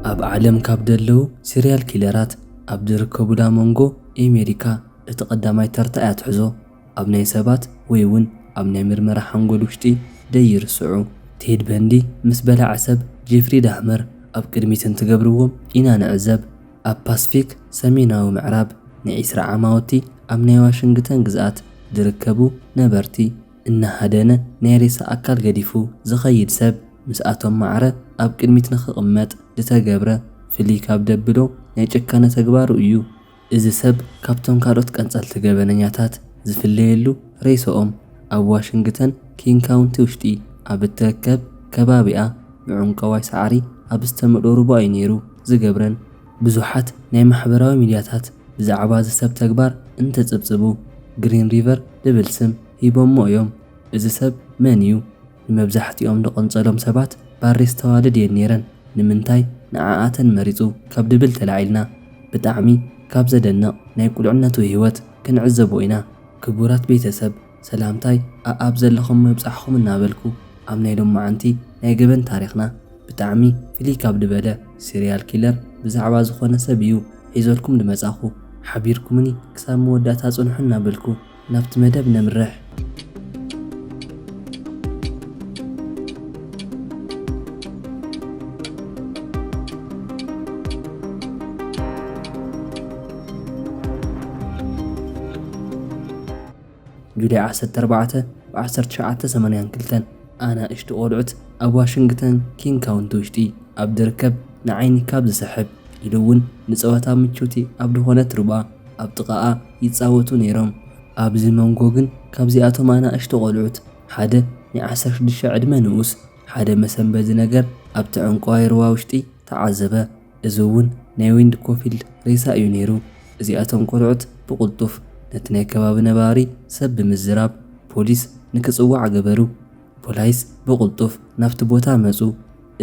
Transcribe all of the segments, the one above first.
ኣብ ዓለም ካብ ደለዉ ሲርያል ኪለራት ኣብ ዝርከቡላ መንጎ ኣሜሪካ እቲ ቀዳማይ ተርታ እያ ትሕዞ። ኣብ ናይ ሰባት ወይ እውን ኣብ ናይ ምርመራ ሓንጎል ውሽጢ ደይርስዑ። ቴድ በንዲ ምስ በላዐ ሰብ ጄፍሪ ዳህመር ኣብ ቅድሚት እንትገብርዎም ኢና ንዕዘብ። ኣብ ፓስፊክ ሰሜናዊ ምዕራብ ንዒስራ ዓማውቲ ኣብ ናይ ዋሽንግተን ግዝኣት ዝርከቡ ነበርቲ እናሃደነ ናይ ሬሳ ኣካል ገዲፉ ዝኸይድ ሰብ ምስኣቶም ማዕረ ኣብ ቅድሚት ንኽቕመጥ ዝተገብረ ፍልይ ካብ ደብሎ ናይ ጭካነ ተግባሩ እዩ። እዚ ሰብ ካብቶም ካልኦት ቀንጸልቲ ገበነኛታት ዝፍለየሉ ሬሳኦም ኣብ ዋሽንግተን ኪንግ ካውንቲ ውሽጢ ኣብ እትርከብ ከባቢኣ ብዕንቀዋይ ሳዕሪ ኣብ ዝተመልኦ ሩባ እዩ ነይሩ ዝገብረን። ብዙሓት ናይ ማሕበራዊ ሚድያታት ብዛዕባ እዚ ሰብ ተግባር እንትጽብጽቡ ግሪን ሪቨር ዝብል ስም ሂቦሞ እዮም። እዚ ሰብ መን እዩ? ንመብዛሕትኦም ዝቐንጸሎም ሰባት ባሬስታ ኣዋልድ እየን ነይረን። ንምንታይ ንዓኣተን መሪጹ ካብ ድብል ተላዒልና ብጣዕሚ ካብ ዘደንቕ ናይ ቁልዕነቱ ህይወት ክንዕዘቦ ኢና። ክቡራት ቤተሰብ ሰላምታይ ኣኣብ ዘለኹም ምብጻሕኹም እናበልኩ ኣብ ናይ ሎማዓንቲ ናይ ገበን ታሪኽና ብጣዕሚ ፍልይ ካብ ዝበለ ሲርያል ኪለር ብዛዕባ ዝኾነ ሰብ እዩ ሒዘልኩም ዝመጻኹ። ሓቢርኩምኒ ክሳብ መወዳእታ ጽንሑ እናበልኩ ናብቲ መደብ ነምርሕ። ጁላይ ዓሰርተ ኣርባዕተ ብ ዓሰርተ ትሽዓተ ሰማንያን ክልተን ኣናእሽቱ ቆልዑት ኣብ ዋሽንግተን ኪንግ ካውንቲ ውሽጢ ኣብ ዝርከብ ንዓይኒ ካብ ዝስሕብ ኢሉ እውን ንጸወታ ምችውቲ ኣብ ዝኾነት ሩባ ኣብ ጥቓኣ ይጻወቱ ነይሮም። ኣብዚ መንጎ ግን ካብዚኣቶም ኣናእሽቱ ቆልዑት ሓደ ናይ ዓሰርተ ሽዱሽተ ዕድመ ንኡስ ሓደ መሰንበዲ ነገር ኣብቲ ዕንቋይ ሩባ ውሽጢ ተዓዘበ። እዚ እውን ናይ ዊንድ ኮፊልድ ሬሳ እዩ ነይሩ። እዚኣቶም ቆልዑት ብቕልጡፍ ነቲ ናይ ከባቢ ነባሪ ሰብ ብምዝራብ ፖሊስ ንክጽዋዕ ገበሩ። ፖላይስ ብቕልጡፍ ናብቲ ቦታ መጹ።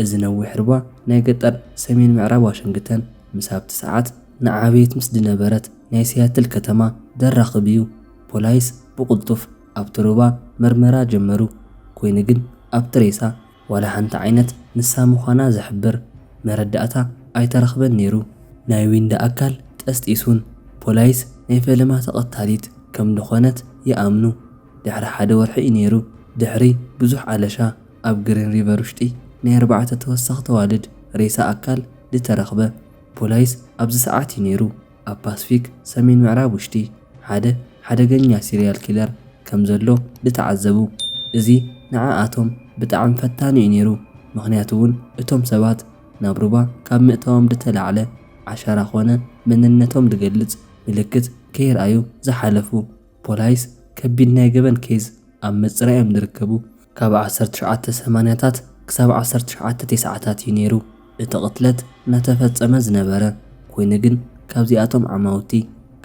እዚ ነዊሕ ርባ ናይ ገጠር ሰሜን ምዕራብ ዋሽንግተን ምስ ኣብቲ ሰዓት ንዓበየት ምስ ዝነበረት ናይ ሲያትል ከተማ ዘራኽብ እዩ። ፖላይስ ብቕልጡፍ ኣብቲ ሩባ መርመራ ጀመሩ። ኮይኑ ግን ኣብቲ ሬሳ ዋላ ሓንቲ ዓይነት ንሳ ምዃና ዝሕብር መረዳእታ ኣይተረኽበን ነይሩ። ናይ ዊንዳ ኣካል ጠስጢሱን ፖላይስ ናይ ፈለማ ተቐታሊት ከም ዝኾነት ይኣምኑ። ድሕሪ ሓደ ወርሒ እዩ ነይሩ። ድሕሪ ብዙሕ ኣለሻ ኣብ ግሪን ሪቨር ውሽጢ ናይ ኣርባዕተ ተወሰኽቲ ኣዋልድ ሬሳ ኣካል ዝተረኽበ። ፖላይስ ኣብዚ ሰዓት እዩ ነይሩ ኣብ ፓስፊክ ሰሜን ምዕራብ ውሽጢ ሓደ ሓደገኛ ሲርያል ኪለር ከም ዘሎ ዝተዓዘቡ። እዚ ንዓኣቶም ብጣዕሚ ፈታኒ እዩ ነይሩ፣ ምኽንያቱ እውን እቶም ሰባት ናብ ሩባ ካብ ምእታዎም ዝተላዕለ ዓሸራ ኾነ መንነቶም ዝገልጽ ምልክት ከየርኣዩ ዝሓለፉ። ፖላይስ ከቢድ ናይ ገበን ኬዝ ኣብ ምጽራይ እዮም ዝርከቡ። ካብ ዓሰርተ ትሽዓተ ሰማንያታት ክሳብ ዓሰርተ ትሽዓተ ተስዓታት እዩ ነይሩ እቲ ቅትለት እናተፈጸመ ዝነበረ። ኮይኑ ግን ካብዚኣቶም ዓማውቲ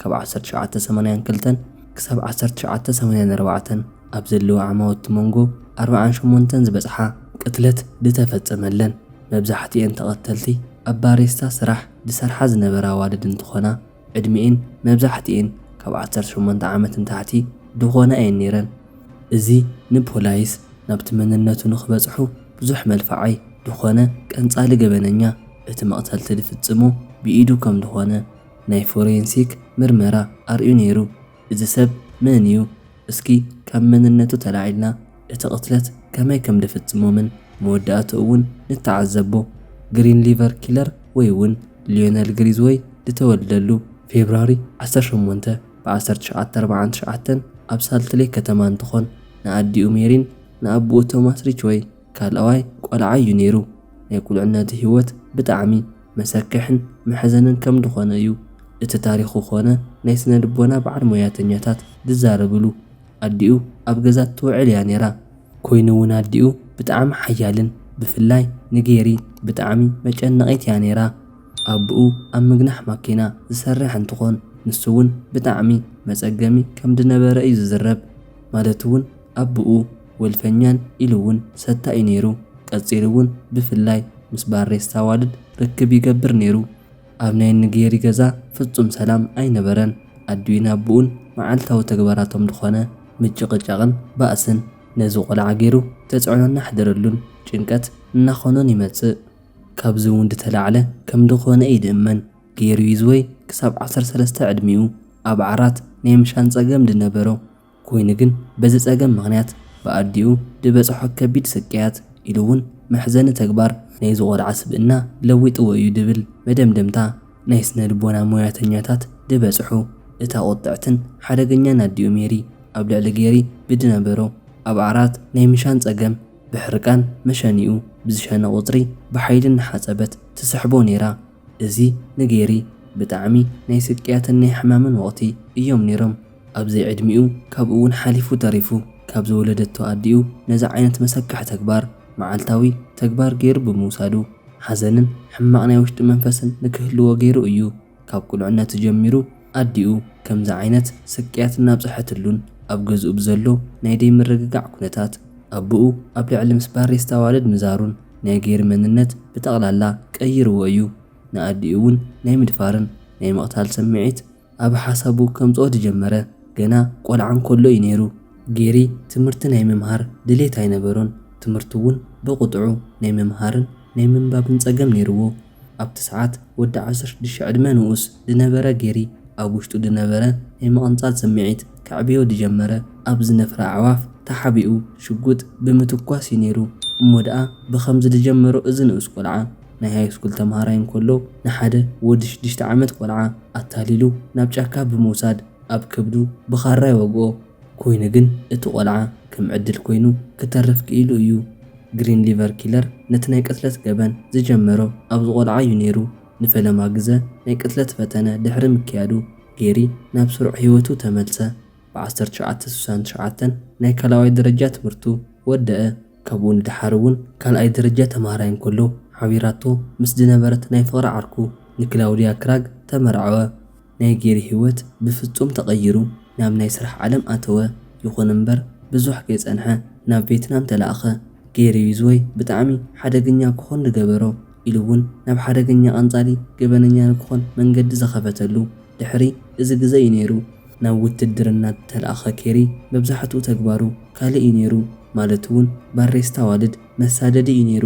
ካብ ዓሰርተ ትሽዓተ ሰማንያን ክልተን ክሳብ ዓሰርተ ትሽዓተ ሰማንያን ኣርባዕተን ኣብ ዘለዉ ዓማውቲ መንጎ ኣርብዓን ሸሞንተን ዝበጽሓ ቅትለት ዝተፈጸመለን። መብዛሕትኤን ተቐተልቲ ኣብ ባሬስታ ስራሕ ዝሰርሓ ዝነበራ ኣዋልድ እንትኾና ዕድሚኤን መብዛሕትኤን ካብ ዓሰርተ ሸሞንተ ዓመት ንታሕቲ ዝኾና እየን ነይረን። እዚ ንፖላይስ ናብቲ መንነቱ ንኽበጽሑ ብዙሕ መልፋዓይ ዝኾነ ቀንጻሊ ገበነኛ እቲ መቕተልቲ ዝፍጽሞ ብኢዱ ከም ዝኾነ ናይ ፎሬንሲክ ምርመራ ኣርእዩ ነይሩ። እዚ ሰብ መን እዩ? እስኪ ካብ መንነቱ ተላዒልና እቲ ቅትለት ከመይ ከም ዝፍጽሞምን መወዳእትኡ እውን ንተዓዘቦ። ግሪን ሊቨር ኪለር ወይ እውን ሊዮነል ግሪዝወይ ዝተወልደሉ ፌብራሪ ዓሰርተ ሸሞንተ ብ ዓሰርተ ትሽዓተ ኣርባዓን ትሽዓተን ኣብ ሳልት ሌክ ከተማ እንትኾን ንኣዲኡ ሜሪን ንኣቦኡ ቶማስ ሪችወይ ካልኣዋይ ቆልዓ እዩ ነይሩ። ናይ ቁልዕነቱ ህይወት ብጣዕሚ መሰክሕን መሕዘንን ከም ዝኾነ እዩ እቲ ታሪኹ ኾነ ናይ ስነ ልቦና በዓል ሞያተኛታት ዝዛረብሉ። ኣዲኡ ኣብ ገዛ ትውዕል እያ ነይራ። ኮይኑ እውን ኣዲኡ ብጣዕሚ ሓያልን ብፍላይ ንጌሪ ብጣዕሚ መጨነቒት እያ ነይራ። ኣቦኡ ኣብ ምግናሕ ማኪና ዝሰርሕ እንትኾን ንሱ እውን ብጣዕሚ መፀገሚ ከም ዝነበረ እዩ ዝዝረብ። ማለት እውን ኣቦኡ ወልፈኛን ኢሉ እውን ሰታ እዩ ነይሩ። ቀፂሉ እውን ብፍላይ ምስ ባሬስታ ኣዋልድ ርክብ ይገብር ነይሩ። ኣብ ናይ ንጌሪ ገዛ ፍጹም ሰላም ኣይነበረን። ኣዲኡን ኣቦኡን መዓልታዊ ተግባራቶም ዝኾነ ምጭቕጫቕን ባእስን ነዚ ቆልዓ ገይሩ ተጽዕኖ እናሕደረሉን ጭንቀት እናኾኖን ይመጽእ። ካብዚ እውን ዝተላዕለ ከም ዝኾነ እዩ ዝእመን። ጌሪ ዊዝወይ ክሳብ ዓሰርተ ሰለስተ ዕድሚኡ ኣብ ዓራት ናይ ምሻን ጸገም ዝነበሮ ኮይኑ ግን በዚ ጸገም ምኽንያት ብኣዲኡ ዝበጽሖ ከቢድ ስቅያት ኢሉ እውን መሕዘኒ ተግባር ናይዚ ቆልዓ ስብእና ለዊጥዎ እዩ ዝብል መደምደምታ ናይ ስነ ልቦና ሞያተኛታት ዝበጽሑ እታ ቁጥዕትን ሓደገኛን ኣዲኡ ሜሪ ኣብ ልዕሊ ጌሪ ብዝነበሮ ኣብ ዓራት ናይ ምሻን ጸገም ብሕርቃን መሸኒኡ ብዝሸነ ቁጽሪ ብሓይሊ እናሓጸበት ትስሕቦ ነይራ። እዚ ንጌሪ ብጣዕሚ ናይ ስቅያትን ናይ ሕማምን ወቕቲ እዮም ነይሮም። ኣብ ዘይዕድሚኡ ካብኡ እውን ሓሊፉ ተሪፉ ካብ ዝወለደቶ ኣዲኡ ነዚ ዓይነት መሰክሕ ተግባር መዓልታዊ ተግባር ገይሩ ብምውሳዱ ሓዘንን ሕማቕ ናይ ውሽጢ መንፈስን ንክህልዎ ገይሩ እዩ። ካብ ቁልዕነቱ ጀሚሩ ኣዲኡ ከምዚ ዓይነት ስቅያት እናብፀሐትሉን ኣብ ገዝኡ ብዘሎ ናይ ደይምርግጋዕ ኩነታት ኣቦኡ ኣብ ልዕሊ ምስ ባሬስታ ኣዋልድ ምዛሩን ናይ ጌሪ መንነት ብጠቕላላ ቀይርዎ እዩ። ንኣዲኡ እውን ናይ ምድፋርን ናይ ምቕታል ስምዒት ኣብ ሓሳቡ ከምጽኦ ዝጀመረ ገና ቆልዓ እንከሎ እዩ ነይሩ። ጌሪ ትምህርቲ ናይ ምምሃር ድሌት ኣይነበሮን። ትምህርቲ እውን ብቕጥዑ ናይ ምምሃርን ናይ ምንባብን ጸገም ነይርዎ። ኣብቲ ሰዓት ወዲ ዓሰርተ ሽዱሽተ ዕድመ ንኡስ ዝነበረ ጌሪ ኣብ ውሽጡ ዝነበረ ናይ ምቕንጻል ስምዒት ከዕብዮ ዝጀመረ ኣብ ዝነፍራ ኣዕዋፍ ተሓቢኡ ሽጉጥ ብምትኳስ እዩ ነይሩ። እሞ ደኣ ብኸምዚ ዝጀመሮ እዚ ንኡስ ቆልዓ ናይ ሃይስኩል ተምሃራይ እንከሎ ንሓደ ወዲ ሽዱሽተ ዓመት ቆልዓ ኣታሊሉ ናብ ጫካ ብምውሳድ ኣብ ከብዱ ብኻራ ይወግኦ። ኮይኑ ግን እቲ ቆልዓ ከም ዕድል ኮይኑ ክተርፍ ክኢሉ እዩ። ግሪን ሊቨር ኪለር ነቲ ናይ ቅትለት ገበን ዝጀመሮ ኣብዚ ቆልዓ እዩ ነይሩ። ንፈለማ ግዘ ናይ ቅትለት ፈተነ ድሕሪ ምክያዱ ጌሪ ናብ ስሩዕ ህይወቱ ተመልሰ። ብ ዓሰርተ ትሽዓተ ስሳን ትሽዓተን ናይ ካልኣዋይ ደረጃ ትምህርቱ ወደአ። ካብኡ ንደሓር እውን ካልኣይ ደረጃ ተምሃራይ እንከሎ ሓቢራቶ ምስ ዝነበረት ናይ ፍቕሪ ዓርኩ ንክላውድያ ክራግ ተመርዐወ። ናይ ጌሪ ህይወት ብፍጹም ተቐይሩ ናብ ናይ ስራሕ ዓለም ኣተወ። ይኹን እምበር ብዙሕ ከይጸንሐ ናብ ቬትናም ተላእኸ። ጌሪ ዊዝወይ ብጣዕሚ ሓደገኛ ክኾን ዝገበሮ ኢሉ እውን ናብ ሓደገኛ ቀንጻሊ ገበነኛ ንክኾን መንገዲ ዝኸፈተሉ ድሕሪ እዚ ግዘ እዩ ነይሩ። ናብ ውትድርና ዝተላእኸ ኬሪ መብዛሕትኡ ተግባሩ ካልእ እዩ ነይሩ፣ ማለት እውን ባሬስታ ኣዋልድ መሳደዲ እዩ ነይሩ።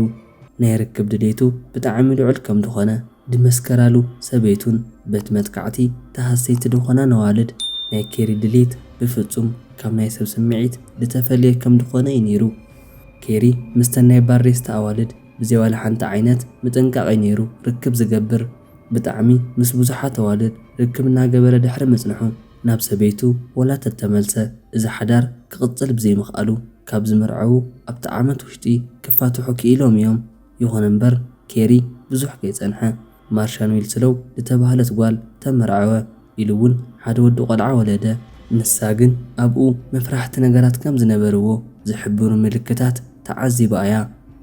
ናይ ርክብ ድሌቱ ብጣዕሚ ልዑል ከም ዝኾነ ዝመስከራሉ ሰበይቱን በቲ መጥቃዕቲ ተሃሰይቲ ዝኾናን ኣዋልድ ናይ ኬሪ ድሌት ብፍጹም ካብ ናይ ሰብ ስምዒት ዝተፈለየ ከም ዝኾነ እዩ ነይሩ። ኬሪ ምስተን ናይ ባሬስታ ኣዋልድ ብዘይ ዋላ ሓንቲ ዓይነት ምጥንቃቕ እዩ ነይሩ ርክብ ዝገብር። ብጣዕሚ ምስ ብዙሓት ኣዋልድ ርክብ እናገበረ ድሕሪ ምጽንሑ ናብ ሰበይቱ ወላ ተተመልሰ እዚ ሓዳር ክቕጽል ብዘይምኽኣሉ ካብ ዝምርዐዉ ኣብቲ ዓመት ውሽጢ ክፋትሑ ክኢሎም እዮም። ይኹን እምበር ኬሪ ብዙሕ ከይጸንሐ ማርሻን ዊልስሎው ዝተባህለት ጓል ተመርዐወ ኢሉ እውን ሓደ ወዲ ቆልዓ ወለደ። ንሳ ግን ኣብኡ መፍራሕቲ ነገራት ከም ዝነበርዎ ዝሕብሩ ምልክታት ተዓዚባ እያ።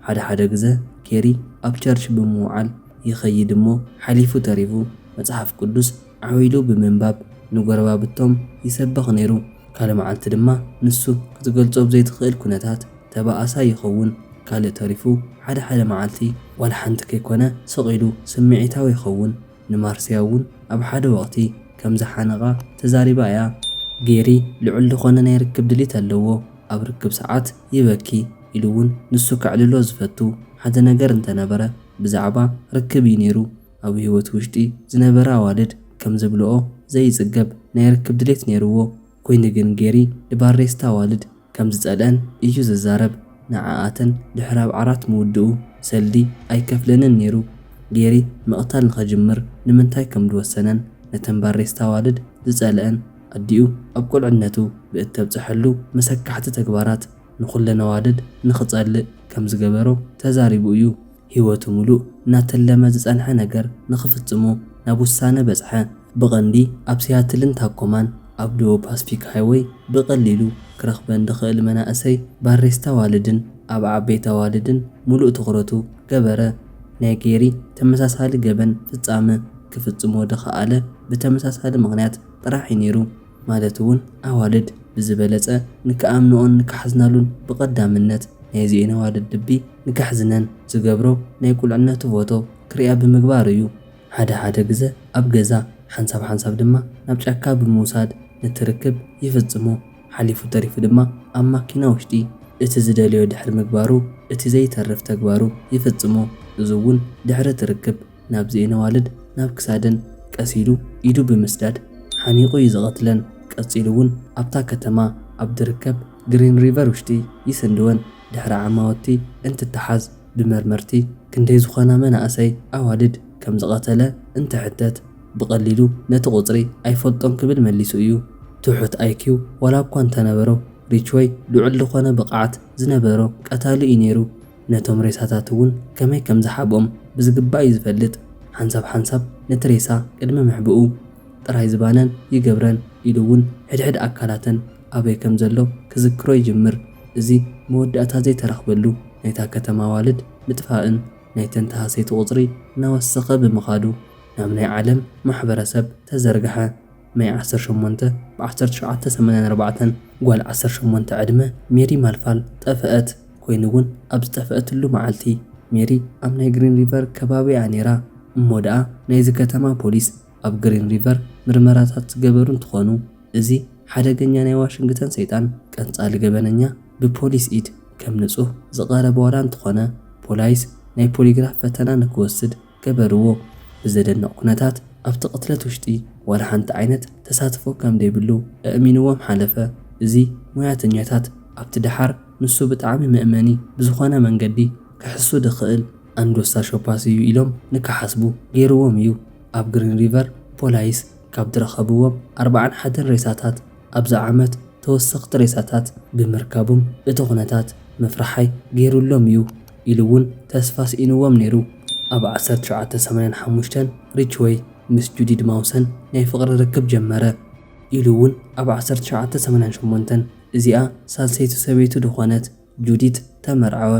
ሓደ ሓደ ግዘ ኬሪ ኣብ ቸርች ብምውዓል ይኸይድ እሞ ሓሊፉ ተሪፉ መጽሓፍ ቅዱስ ዓው ኢሉ ብምንባብ ንጎረባብቶም ይሰብኽ ነይሩ። ካልእ መዓልቲ ድማ ንሱ ክትገልጾ ብዘይትኽእል ኩነታት ተባኣሳ ይኸውን። ካልእ ተሪፉ ሓደ ሓደ መዓልቲ ዋላ ሓንቲ ከይኮነ ስቕ ኢሉ ስምዒታዊ ይኸውን። ንማርስያ እውን ኣብ ሓደ ወቕቲ ከም ዝሓነቓ ተዛሪባ እያ። ጌሪ ልዑል ዝኾነ ናይ ርክብ ድሌት ኣለዎ። ኣብ ርክብ ሰዓት ይበኪ ኢሉ እውን ንሱ ከዕልሎ ዝፈቱ ሓደ ነገር እንተነበረ ብዛዕባ ርክብ እዩ ነይሩ። ኣብ ህይወት ውሽጢ ዝነበረ ኣዋልድ ከም ዝብልኦ ዘይጽገብ ናይ ርክብ ድሌት ነይርዎ። ኮይኑ ግን ጌሪ ንባሬስታ ኣዋልድ ከም ዝጸልአን እዩ ዝዛረብ። ንዓኣተን ድሕሪ ኣብ ዓራት ምውድኡ ሰልዲ ኣይከፍለንን ነይሩ። ጌሪ ምቕታል ንኸጅምር ንምንታይ ከም ዝወሰነን ነተን ባሬስታ ኣዋልድ ዝጸልአን ኣዲኡ ኣብ ቁልዕነቱ ብእተብጽሐሉ መሰካሕቲ ተግባራት ንኹለን ኣዋልድ ንኽጸልእ ከም ዝገበሮ ተዛሪቡ እዩ። ህይወቱ ምሉእ እናተለመ ዝጸንሐ ነገር ንኽፍጽሞ ናብ ውሳነ በጽሐ። ብቐንዲ ኣብ ሲያትልን ታኮማን ኣብ ደቡብ ፓስፊክ ሃይወይ ብቐሊሉ ክረኽበን ዝኽእል መናእሰይ ባሬስታ ኣዋልድን ኣብ ዓበይቲ ኣዋልድን ምሉእ ትኹረቱ ገበረ። ናይ ጌሪ ተመሳሳሊ ገበን ፍጻመ ክፍጽሞ ዝኸኣለ ብተመሳሳሊ ምኽንያት ጥራሕ እዩ ነይሩ። ማለት እውን ኣዋልድ ብዝበለጸ ንክኣምንኦን ንክሓዝናሉን ብቐዳምነት ናይዚኤን ኣዋልድ ልቢ ንከሕዝነን ዝገብሮ ናይ ቁልዕነቱ ፎቶ ክሪኣ ብምግባር እዩ። ሓደ ሓደ ግዘ ኣብ ገዛ ሓንሳብ ሓንሳብ ድማ ናብ ጫካ ብምውሳድ ነቲ ርክብ ይፍጽሞ። ሓሊፉ ተሪፉ ድማ ኣብ ማኪና ውሽጢ እቲ ዝደለዮ ድሕሪ ምግባሩ እቲ ዘይተርፍ ተግባሩ ይፍጽሞ። እዚ እውን ድሕሪ እቲ ርክብ ናብ ዝኤን ኣዋልድ ናብ ክሳደን ቀስ ኢሉ ኢዱ ብምስዳድ ሓኒቑ እዩ ዝቐትለን። ቀጺሉ እውን ኣብታ ከተማ ኣብ ዝርከብ ግሪን ሪቨር ውሽጢ ይስንድወን። ድሕሪ ዓማውቲ እንትተሓዝ ብመርመርቲ ክንደይ ዝኾና መናእሰይ ኣዋልድ ከም ዝቐተለ እንትሕተት ብቐሊሉ ነቲ ቁጽሪ ኣይፈልጦን ክብል መሊሱ እዩ። ትሑት ኣይኪው ዋላ እኳ እንተነበሮ ሪችወይ ልዑል ዝኾነ ብቕዓት ዝነበሮ ቀታሊ እዩ ነይሩ። ነቶም ሬሳታት እውን ከመይ ከም ዝሓብኦም ብዝግባእ እዩ ዝፈልጥ። ሓንሳብ ሓንሳብ ነቲ ሬሳ ቅድሚ ምሕብኡ ጥራይ ዝባነን ይገብረን ኢሉ እውን ሕድሕድ ኣካላተን ኣበይ ከም ዘሎ ክዝክሮ ይጅምር። እዚ መወዳእታ ዘይተረኽበሉ ናይታ ከተማ ኣዋልድ ምጥፋእን ናይተን ተሃሰይቲ ቁጽሪ እናወሰኸ ብምኻዱ ናብ ናይ ዓለም ማሕበረሰብ ተዘርግሐ። ማይ ዓሰርተ ሸሞንተ ብ ዓሰርተ ትሽዓተ ሰማንያን ኣርባዕተን ጓል ዓሰርተ ሸሞንተ ዕድመ ሜሪ ማልፋል ጠፍአት። ኮይኑ እውን ኣብ ዝጠፍአትሉ መዓልቲ ሜሪ ኣብ ናይ ግሪን ሪቨር ከባቢ እያ ነይራ። እሞ ደኣ ናይዚ ከተማ ፖሊስ ኣብ ግሪን ሪቨር ምርመራታት ዝገበሩ እንትኾኑ፣ እዚ ሓደገኛ ናይ ዋሽንግተን ሰይጣን ቀንጻሊ ገበነኛ ብፖሊስ ኢድ ከም ንጹህ ዝቐረበ ዋላ እንተኾነ፣ ፖላይስ ናይ ፖሊግራፍ ፈተና ንክወስድ ገበርዎ። ብዘደንቕ ኩነታት ኣብቲ ቅትለት ውሽጢ ዋላ ሓንቲ ዓይነት ተሳትፎ ከም ዘይብሉ ኣእሚንዎም ሓለፈ። እዚ ሞያተኛታት ኣብቲ ደሓር ንሱ ብጣዕሚ መእመኒ ብዝኾነ መንገዲ ክሕሱ ዝኽእል ኣንዶሳ ሾፓስ እዩ ኢሎም ንክሓስቡ ገይርዎም እዩ። ኣብ ግሪን ሪቨር ፖላይስ ካብ ዝረኸብዎም ኣርባዓን ሓደን ሬሳታት ኣብዚ ዓመት ተወሰኽቲ ሬሳታት ብምርካቦም እቲ ኩነታት መፍርሓይ ገይሩሎም እዩ ኢሉ እውን ተስፋ ስኢንዎም ነይሩ። ኣብ ዓሰርተ ትሽዓተ ሰማንያን ሓሙሽተን ሪችወይ ምስ ጁዲድ ማውሰን ናይ ፍቕሪ ርክብ ጀመረ ኢሉ እውን ኣብ ዓሰርተ ትሽዓተ ሰማንያን ሸሞንተን እዚኣ ሳልሰይቲ ሰበይቱ ዝኾነት ጁዲት ተመርዓወ።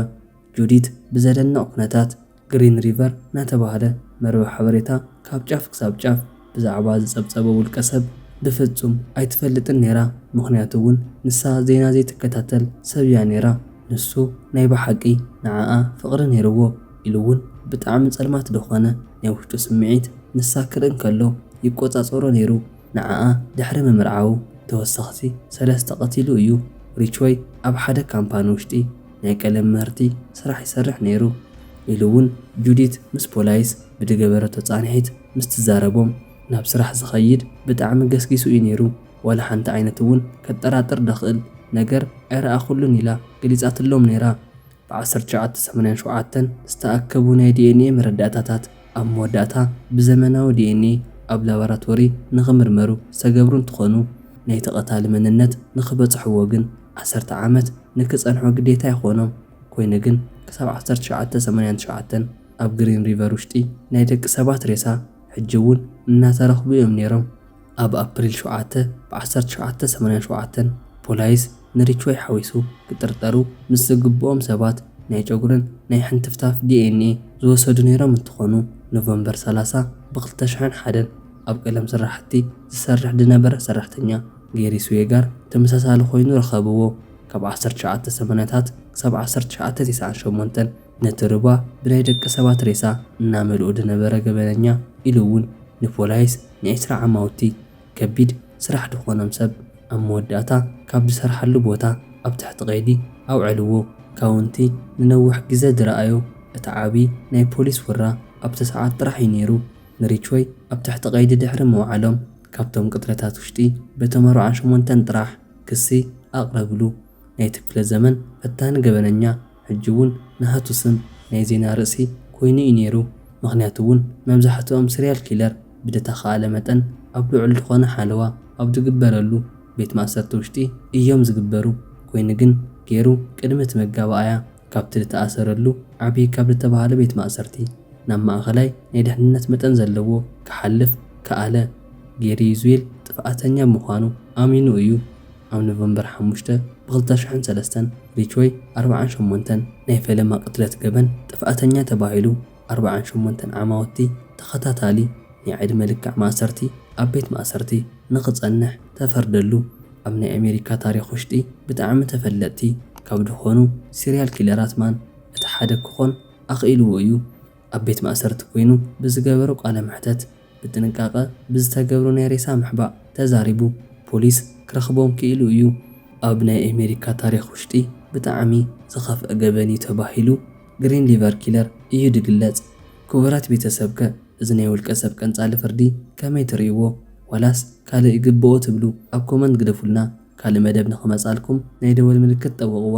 ጁዲት ብዘደንቕ ኩነታት ግሪን ሪቨር እናተባህለ መርበብ ሓበሬታ ካብ ጫፍ ክሳብ ጫፍ ብዛዕባ ዝጸብጸበ ውልቀ ሰብ ብፍጹም ኣይትፈልጥን ነይራ። ምኽንያቱ እውን ንሳ ዜና ዘይትከታተል ሰብ እያ ነይራ። ንሱ ናይ ብሓቂ ንዓኣ ፍቕሪ ነይርዎ ኢሉ እውን ብጣዕሚ ጸልማት ዝኾነ ናይ ውሽጡ ስምዒት ንሳ ክርኢ እንከሎ ይቆጻጸሮ ነይሩ። ንዓኣ ድሕሪ ምምርዓዉ ተወሰኽቲ ሰለስተ ቀቲሉ እዩ። ሪችወይ ኣብ ሓደ ካምፓኒ ውሽጢ ናይ ቀለም ምህርቲ ስራሕ ይሰርሕ ነይሩ። ኢሉ እውን ጁዲት ምስ ፖላይስ ብዝገበረቶ ጻንሒት ምስ ትዛረቦም ናብ ስራሕ ዝኸይድ ብጣዕሚ ገስጊሱ እዩ ነይሩ። ዋላ ሓንቲ ዓይነት እውን ከጠራጥር ደኽእል ነገር ኣይረኣኹሉን ኢላ ገሊጻትሎም ነይራ። ብ ዓሰርተ ትሽዓተ ሰማንያን ሸውዓተን ዝተኣከቡ ናይ ዲ ኤን ኤ መረዳእታታት ኣብ መወዳእታ ብዘመናዊ ዲ ኤን ኤ ኣብ ላቦራቶሪ ንኽምርመሩ ዝተገብሩ እንትኾኑ፣ ናይቲ ቀታሊ መንነት ንኽበጽሕዎ ግን ዓሰርተ ዓመት ንክጸንሑ ግዴታ ይኾኖም። ኮይኑ ግን ክሳብ ዓሰርተ ትሽዓተ ሰማንያን ትሽዓተን ኣብ ግሪን ሪቨር ውሽጢ ናይ ደቂ ሰባት ሬሳ ሕጂ እውን እናተረኽቡ እዮም ነይሮም። ኣብ ኣፕሪል ሸውዓተ ብ ዓሰርተ ትሽዓተ ሰማንያን ሸውዓተን ፖላይስ ንሪችወይ ሓዊሱ ክጥርጠሩ ምስ ዝግብኦም ሰባት ናይ ጨጉርን ናይ ሕንትፍታፍ ዲ ኤን ኤ ዝወሰዱ ነይሮም እንትኾኑ፣ ኖቨምበር ሰላሳ ብ ክልተ ሽሕን ሓደን ኣብ ቀለም ስራሕቲ ዝሰርሕ ዝነበረ ሰራሕተኛ ጌሪ ስዌጋር ተመሳሳሊ ኮይኑ ረኸብዎ። ካብ ዓሰርተ ትሽዓተ ሰማንያታት ክሳብ ዓሰርተ ትሽዓተ ተስዓን ሸሞንተን ነቲ ሩባ ብናይ ደቂ ሰባት ሬሳ እናመልኡ ዝነበረ ገበነኛ ኢሉ እውን ንፖላይስ ንዒስራ ዓማውቲ ከቢድ ስራሕ ዝኾኖም ሰብ ኣብ መወዳእታ ካብ ዝሰርሓሉ ቦታ ኣብ ትሕቲ ቀይዲ ኣውዐልዎ። ካውንቲ ንነዊሕ ግዜ ዝረኣዮ እቲ ዓቢ ናይ ፖሊስ ውራ ኣብቲ ሰዓት ጥራሕ እዩ ነይሩ። ንሪችወይ ኣብ ትሕቲ ቀይዲ ድሕሪ ምውዓሎም ካብቶም ቅትለታት ውሽጢ በቶም ኣርባዓን ሸሞንተን ጥራሕ ክሲ ኣቕረብሉ። ናይቲ ክፍለ ዘመን ፈታኒ ገበነኛ ሕጂ እውን ናሃቱ ስም ናይ ዜና ርእሲ ኮይኑ እዩ ነይሩ። ምኽንያቱ እውን መብዛሕትኦም ስሪያል ኪለር ብዝተኻእለ መጠን ኣብ ልዑል ዝኾነ ሓለዋ ኣብ ዝግበረሉ ቤት ማእሰርቲ ውሽጢ እዮም ዝግበሩ። ኮይኑ ግን ጌሩ ቅድሚ እቲ መጋባእያ ካብቲ ዝተኣሰረሉ ዓብዪ ካብ ዝተባህለ ቤት ማእሰርቲ ናብ ማእኸላይ ናይ ድሕንነት መጠን ዘለዎ ክሓልፍ ከኣለ። ጌሪ ዩዝዌል ጥፍኣተኛ ምዃኑ ኣሚኑ እዩ። ኣብ ኖቨምበር ሓሙሽተ ብ ክልተ ሽሕን ሰለስተን ሪችወይ ኣርባዓን ሸሞንተን ናይ ፈለማ ቅትለት ገበን ጥፍኣተኛ ተባሂሉ ኣርባዓን ሸሞንተን ዓማውቲ ተኸታታሊ ናይ ዕድመ ልክዕ ማእሰርቲ ኣብ ቤት ማእሰርቲ ንኽጸንሕ ተፈርደሉ። ኣብ ናይ ኣሜሪካ ታሪኽ ውሽጢ ብጣዕሚ ተፈለጥቲ ካብ ዝኾኑ ሲሪያል ኪለራት ማን እቲ ሓደ ክኾን ኣኽኢልዎ እዩ። ኣብ ቤት ማእሰርቲ ኮይኑ ብዝገበሮ ቃለ መሕተት ብጥንቃቐ ብዝተገብሩ ናይ ሬሳ ምሕባእ ተዛሪቡ ፖሊስ ክረኽቦም ክኢሉ እዩ። ኣብ ናይ ኣሜሪካ ታሪኽ ውሽጢ ብጣዕሚ ዝኸፍአ ገበን እዩ ተባሂሉ Green Liver Killer እዩ ድግለጽ። ክቡራት ቤተሰብከ እዚ ናይ ውልቀ ሰብ ቀንጻሊ ፍርዲ ከመይ ትርእይዎ? ዋላስ ካልእ ይግብኦ ትብሉ? ኣብ ኮመንት ግደፉልና። ካልእ መደብ ንኽመጻልኩም ናይ ደወል ምልክት ጠውቕዋ።